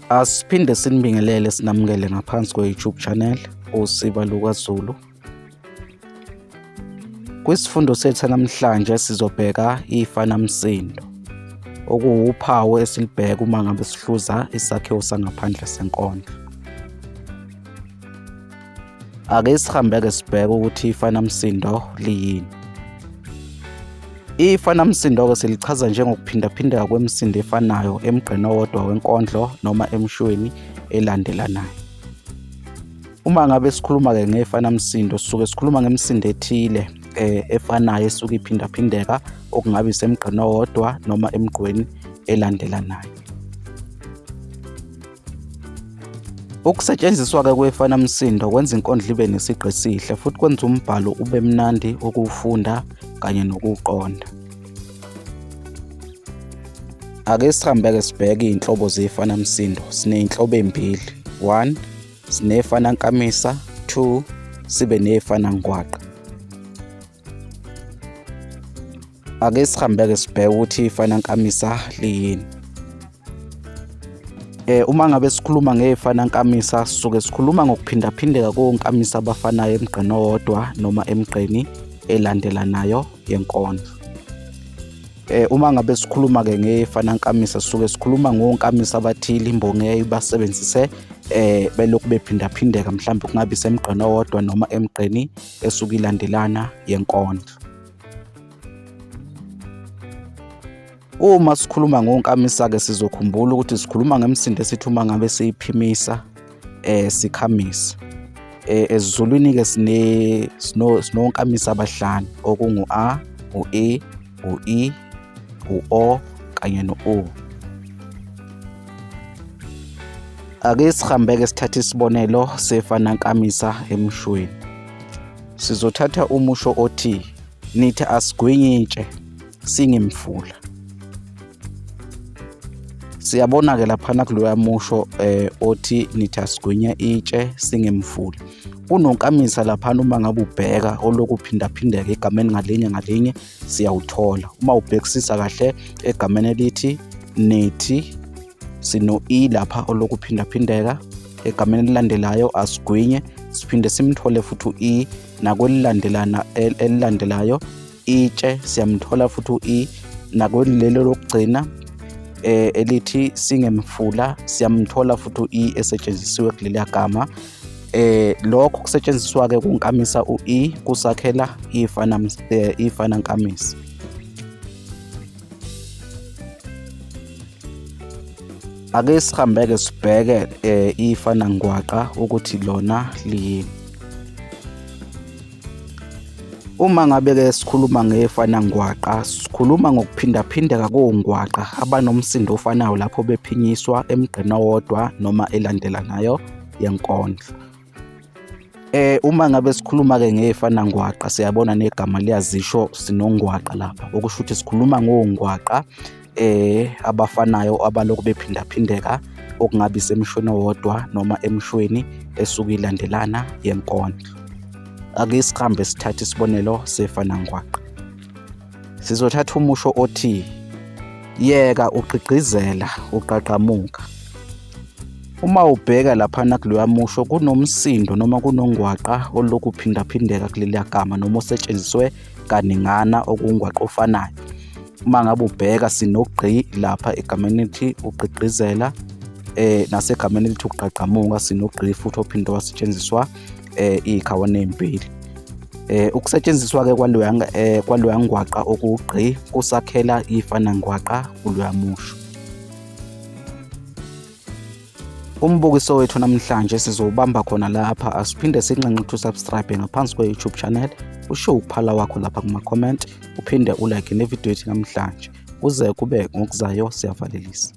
Asiphinde sinibingelele sinamukele ngaphansi kwe-YouTube channel Usiba LukaZulu. Kwisifundo sethu namhlanje sizobheka ifanamsindo, okuwuphawu esilubheka uma ngabe sihluza isakhiwo sangaphandle senkondlo. Ake sihambe-ke sibheke ukuthi ifanamsindo liyini. Ifanamsindo-ke silichaza njengokuphindaphindeka kwemisindo efanayo emgqeni owodwa wenkondlo noma emshweni elandelanayo. Uma ngabe sikhuluma-ke ngefanamsindo sisuke sikhuluma ngemisindo ethile efanayo esuke iphindaphindeka okungabe isemgqeni owodwa noma emgqweni elandelanayo. Ukusetshenziswa-ke kwefanamsindo kwenza inkondlo ibe nesigqi esihle futhi kwenza umbhalo ube mnandi ukuwufunda kanye nokuwuqonda. Ake sihambe-ke sibheke iy'nhlobo zefanamsindo. Siney'nhlobo ey'mbili. One, sinefanankamisa. Two, sibe nefanangwaqa. Ake sihambe-ke sibheke ukuthi ifanankamisa liyini. Uma ngabe sikhuluma ngefanankamisa sisuke sikhuluma ngokuphindaphindeka konkamisa abafanayo emgqeni owodwa noma emgqeni elandelanayo yenkondlo. Uma ngabe sikhuluma-ke ngefanankamisa sisuke sikhuluma ngonkamisa abathile imbongi eyayibasebenzise belokhu bephindaphindeka, mhlawumbe kungabe isemgqeni owodwa noma emgqeni esuke ilandelana yenkondlo. Uma sikhuluma ngonkamisa-ke sizokhumbula ukuthi sikhuluma ngemisindo esithi uma ngabe siyiphimisa sikhamisa. EsiZulwini-ke sinonkamisa abahlanu okungu-A, u-E, u-I, u-O kanye no-U. Ake sihambe-ke sithathe isibonelo sefanankamisa emshweni. Sizothatha umusho othi nithi asigwinye itshe singemfula. Siyabona-ke laphana kuloya musho othi nithi asigwinye itshe singemfula. Kunonkamisa laphana uma ngabe ubheka olokhu uphindaphindeka egameni ngalinye ngalinye siyawuthola. Uma ubhekisisa kahle egameni elithi nithi sino-i lapha olokhu uphindaphindeka, egameni elilandelayo asigwinye siphinde simthole futhi u-i, nakwelilandelana elilandelayo itshe siyamthola futhi u-i, nakwelilelo lokugcina elithi singemfula siyamthola futhi u-i esetshenzisiwe kuleliya gama. Lokho kusetshenziswa-ke kunkamisa u-i kusakhela ifanankamisa. Ake sihambe-ke sibheke ifanangwaqa ukuthi lona liyini. Uma ngabe-ke sikhuluma ngefanangwaqa sikhuluma ngokuphindaphindeka kongwaqa abanomsindo ofanayo lapho bephinyiswa emgqeni owodwa noma elandelanayo yenkondlo. Uma ngabe sikhuluma-ke ngefanangwaqa siyabona negama liyazisho, sinongwaqa lapha, okusho ukuthi sikhuluma ngongwaqa abafanayo abalokhu bephindaphindeka okungabe isemshweni owodwa noma emshweni esuke ilandelana yenkondlo. Ake sihambe sithathe isibonelo sefanangwaqa. Sizothatha umusho othi yeka ugqigqizela uqaqamuka. Uma ubheka laphana kuloya musho kunomsindo noma kunongwaqa olokhu uphindaphindeka kuleliya gama noma osetshenziswe kaningana okungwaqa ofanayo. Uma ngabe ubheka sinogqi lapha egameni elithi ugqigqizela, nasegameni elithi uqaqamuka sinogqi futhi ophinde wasetshenziswa iy'khawana ey'mbili. Ukusetshenziswa-ke kwaloya ngwaqa okuwugqi kusakhela ifanangwaqa kuloya musho. Umbukiso wethu namhlanje sizowubamba khona lapha. Asiphinde sinxenxe ukuthi usubscribe ngaphansi kwe-YouTube channel, ushiye ukuphala wakho lapha kuma-comment, uphinde ulike nevidiyo yethu namhlanje. Kuze kube ngokuzayo, siyavalelisa.